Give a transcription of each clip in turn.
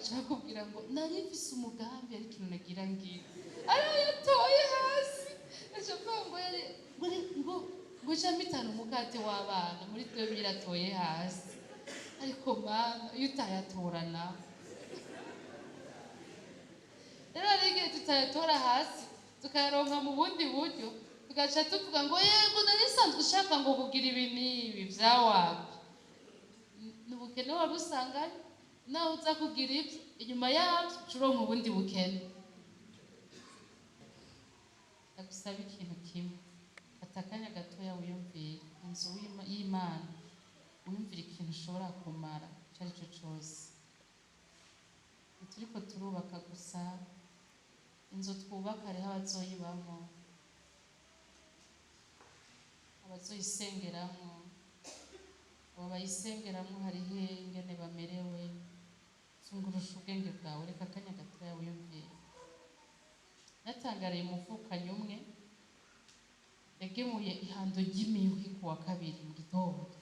Agaca akubwira ngo nari mfise umugambi, ariko ikintu nagira ngira ariyo yatoye hasi. Aca avuga ngo yari ngo ngo ca mitanu umukate w'abana muri 2000 atoye hasi. Ariko Mana, iyo utayatora nawe rero, hari igihe tutayatora hasi tukayaronka mu bundi buryo, tugaca tuvuga ngo yego, nari nsanzwe ushaka ngo kugira ibi n'ibi. Vyawapi, ni ubukene wari usanganye. Nawe uza kugira ibyo, inyuma yabyo uca uronka ubundi bukene. Ndagusaba ikintu kimwe: fata akanya gatoya, wiyumvire inzu y'Imana, wiyumvire ikintu ushobora kumara icyo ari cyo cyose. Ntituriko turubaka gusa inzu, twubaka hariho abazoyibamo, abazoyisengeramo. Abo bayisengeramo hariho ingene bamerewe. Zungurusha ubwenge bwawe, reka akanya gatoya wiyumvire. Natangariye umuvukanyi umwe yagemuye ihando ry'imihwi ku wa kabiri mu gitondo.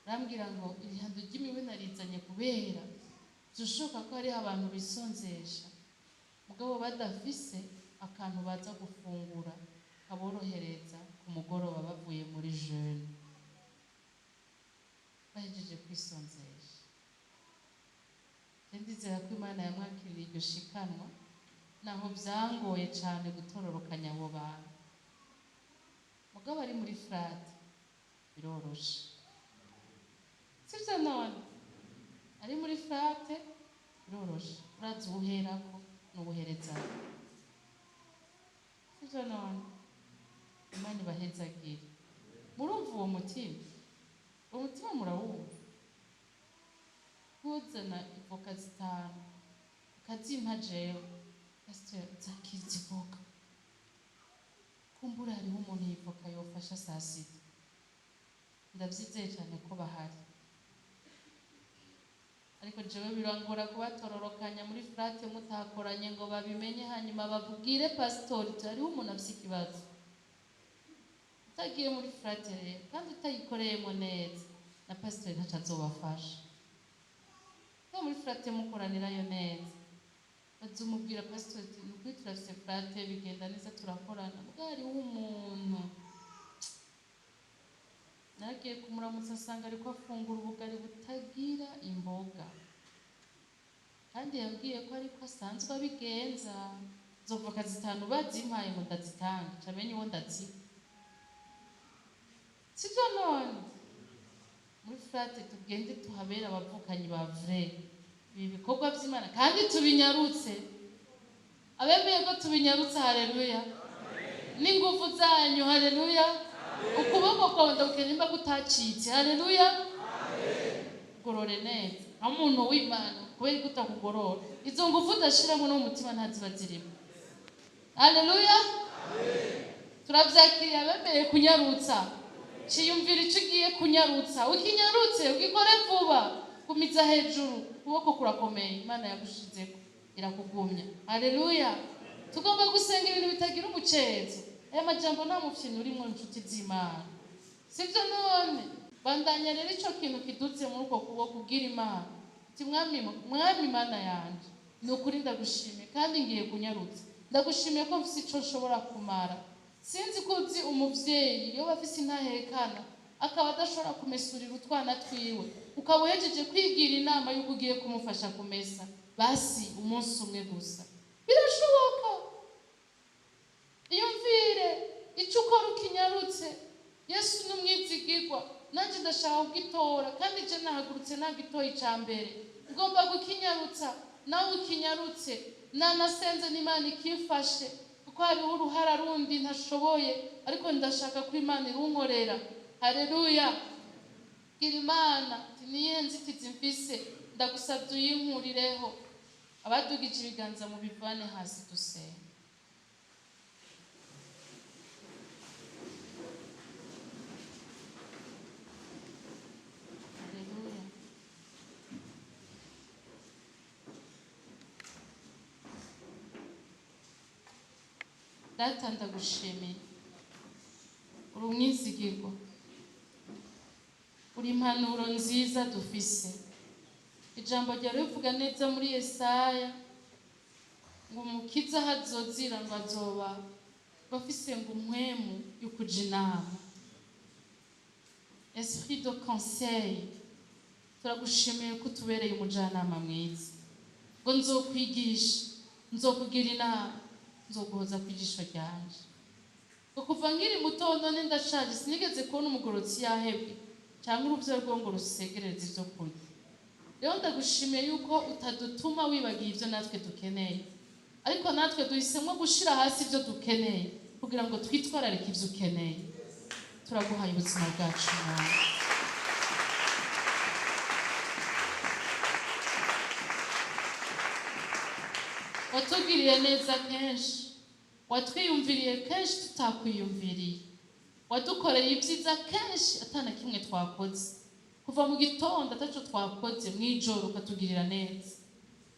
Arambwira ngo ihando ry'imihwi narizanye kubera vyoshoboka ko hariho abantu bisonzesha, mugabo badafise akantu baza gufungura kaborohereza ku mugoroba bavuye muri jeûne, bahejeje kwisonzesha. Je ndizera ko Imana yamwakiriye iryo shikanwa, naho vyangoye cane gutororokanya abo bantu. Mugabo ari muri frate biroroshe, sivyo? None ari muri frate biroroshe, urazi uwuherako n'uwuherezako, sivyo? None Imana ibahezagire. Murumva uwo mutima? Uwo mutima murawumva? Ntuzana ivoka zitanu ukazimpa jewe: "Pasiteri, zakira izi voka, kumbura hariho umuntu iyi voka yofasha saa sita." Ndavyizeye cane ko bahari, ariko jewe birangora kubatororokanya muri frate mutakoranye ngo babimenye, hanyuma babwire pasitori uti hariho umuntu afise ikibazo. Utagiye muri frate rero kandi utayikoreyemo neza, na pasitori ntaco azobafasha. No muri frate mukoranirayo neza, bazumubwira pasitori ati: "Nukuri turafise frate, bigenda neza, turakorana, mbwa hariho umuntu naragiye kumuramutsa asanga ariko afungura ubugari butagira imboga, kandi yambwiye ko ariko asanzwe abigenza. Izo voka zitanu bazimpaye ngo ndazitange, camenye uwo ndaziha, sivyo?" None muri frate tugende tuhabere abavukanyi ba vrai. Ibi bikorwa vy'Imana kandi tubinyarutse. Abemeye ko tubinyarutse, haleluya! N'ingufu zanyu, haleluya! Ukuboko kwawe ndagukeneye, nimba kutacitse, haleluya! Gorore neza nka umuntu w'Imana. Kubera ko utakugorora, izo ngufu udashiramo no mu mutima ntaziba zirimo. Haleluya! Turavyakiriye abemeye kunyarutsa. Ciyumvira ico ugiye kunyarutsa, ukinyarutse, ugikore vuba. Gumiza hejuru, ukuboko kurakomeye, Imana yagushizeko irakugumya. Haleluya! Tugomba gusenga ibintu bitagira umucezo. Aya majambo nta mufyini urimwo, inshuti z'Imana, sivyo? None bandanya rero ico kintu kidutse muri uko kuboko, ubwira Imana uti: "Mwami, Mwami Mana yanje, ni ukuri ndagushimiye kandi ngiye kunyarutsa. Ndagushimiye ko mfise ico nshobora kumara." Sinzi ko uzi umuvyeyi iyo bafise intahekana, akaba adashobora kumesurira utwana twiwe, ukaba uhejeje kwigira inama y'uko ugiye kumufasha kumesa basi umunsi umwe gusa. Birashoboka. Iyumvire icyo ukora ukinyarutse. Yesu ni umwizigirwa, nanjye ndashaka kugitora, kandi je nahagurutse nagitoye. Icya mbere ngomba gukinyarutsa, nawe ukinyarutse. Nanasenze n'Imana ikimfashe, kuko hariho uruhara rundi ntashoboye, ariko ndashaka ko Imana irunkorera. Haleluya! Gira Imana ati: "Niyihe nzitizi mfise? Ndagusabye uyinkurireho." Abadugije ibiganza mubivane hasi, dusenga. Haleluya! Data, ndagushimiye, uri umwizigirwa, uri impanuro nziza dufise. Ijambo ryawe rivuga neza muri Yesaya ngo umukiza aho azozira ngo azoba bafise ngo umwemu y'ukuja inama, esprit de conseil. Turagushimiye ko utubereye umujyanama mwiza, ngo nzokwigisha, nzokugira inama, nzoguhoza ku ijisho ryanje. Ngo kuva nkiri muto none ndashaje, sinigeze kubona umugorotsi yahebwe cyangwa urubyaro rwo ngo rusegereze ibyo kurya. Rero ndagushimiye yuko utadutuma wibagiye ibyo natwe dukeneye, ariko natwe duhisemo gushyira hasi ibyo dukeneye kugira ngo twitwararike ibyo ukeneye. Turaguhaye ubuzima bwacu, Mwami. Watugiriye neza kenshi, watwiyumviriye kenshi tutakwiyumviriye, wadukoreye ibyiza kenshi atana kimwe twakoze. Kuva mu gitondo ataco twakoze, mu ijoro ukatugirira neza.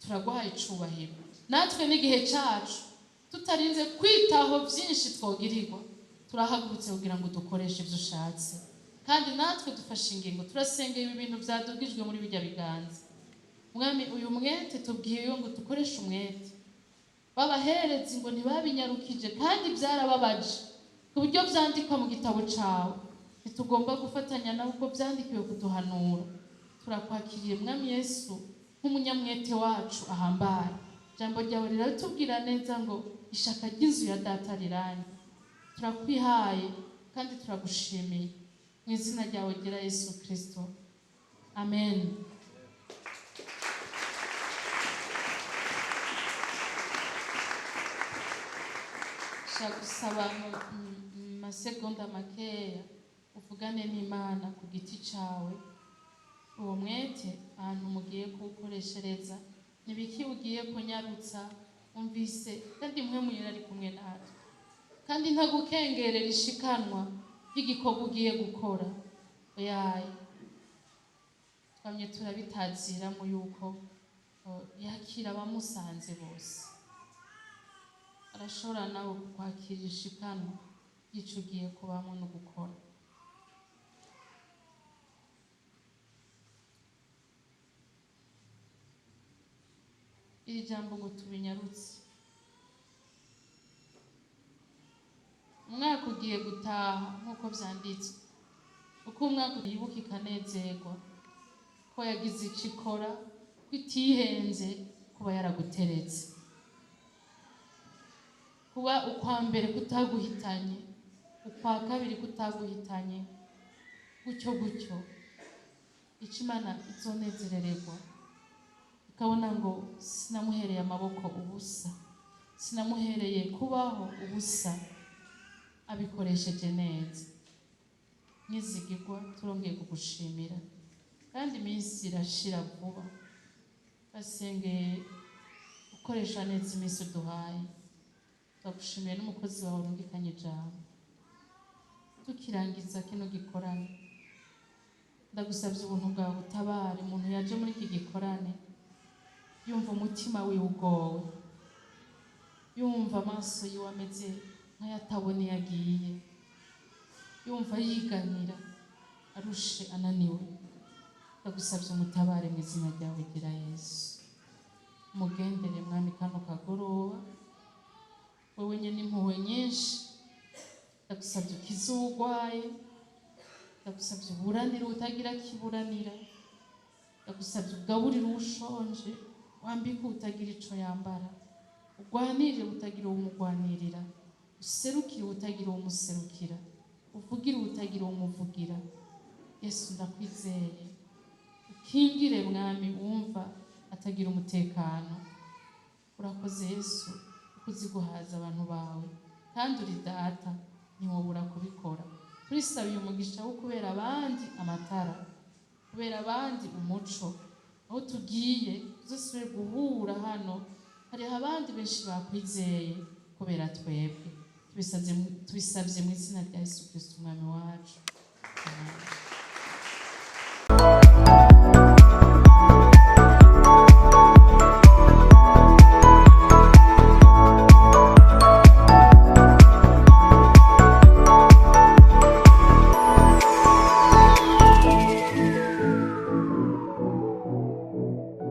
Turaguhaye icubahiro. Natwe n'igihe cacu, tutarinze kwitaho byinshi twogirirwa, turahagurutse kugira ngo dukoreshe ibyo ushatse. Kandi natwe dufashe ingingo, turasengera ibi bintu byadugijwe muri bijya biganza. Mwami, uyu mwete tubwiye ngo dukoreshe umwete. Babaherezi ngo ntibabinyarukije kandi byarababaje ku buryo byandikwa mu gitabo cawe. Ntitugomba gufatanya nabo kuko byandikiwe kuduhanura. Turakwakiriye, Mwami Yesu, nk'umunyamwete wacu ahambaye. Ijambo ryawe riratubwira neza ngo ishaka ry'inzu ya data riranye. Turakwihaye kandi turagushimiye mu izina ryawe ryera Yesu Kristo, amen. Nshaka gusaba mu masegonda makeya uvugane n'Imana ku giti cawe. Uwo mwete ahantu mugiye kuwukoreshereza, nibiki ugiye kunyarutsa? Umvise kandi mwe muyera ari kumwe natwe, kandi ntagukengerera ishikanwa ry'igikorwa ugiye gukora. Oyaye, twamye turabitaziramo yuko yakira abamusanze bose. Arashobora nawe kukwakira ishikanwa ry'ico ugiye kubamo no gukora. Iri jambo ngo tubinyarutse. Umwaka ugiye gutaha nk'uko vyanditswe. Uko umwaka yibuka ikanezerwa ko yagize ico ikora, ko itihenze kuba yaraguteretse, kuba ukwa mbere kutaguhitanye, ukwa kabiri kutaguhitanye, gutyo gutyo. Ico Imana izonezerererwa ikabona ngo sinamuhereye amaboko ubusa, sinamuhereye kubaho ubusa, abikoresheje neza. Mwizigirwa, turongeye kugushimira, kandi iminsi irashira vuba. Basengeye gukoresha neza iminsi uduhaye. Turagushimiye n'umukozi wawe urungikanye ijambo. Tukirangiza kino gikorane, ndagusabye ubuntu bwawe butabare umuntu yaje muri iki gikorane yumva umutima wiwe ugowe, yumva amaso yiwe ameze nk'ayatabona iyo agiye, yumva yiganira, arushe, ananiwe. Ndagusabye umutabare mu izina ryawe gira Yesu. Umugendere, Mwami, kano kagoroba. Wewe nyene impuhwe nyinshi, ndagusabye ukize uwugwaye, ndagusabye uburanire utagira kiburanira, ndagusabye ugaburire uwushonje, wambike utagira ico yambara, ugwanirire utagira uwumugwanirira, userukire utagira uwumuserukira, uvugire utagira uwumuvugira. Yesu, ndakwizeye. Ukingire, Mwami, wumva atagira umutekano. Urakoze Yesu, kuko uzi guhaza abantu bawe, kandi uri data, ntiwobura kubikora. Turisabiye umugisha wo kubera abandi amatara, kubera abandi umuco. Aho tugiye tuzosubire guhura hano, hariho abandi benshi bakwizeye kubera twebwe. Tubisabye mu izina rya Yesu Kristo umwami wacu. Amen.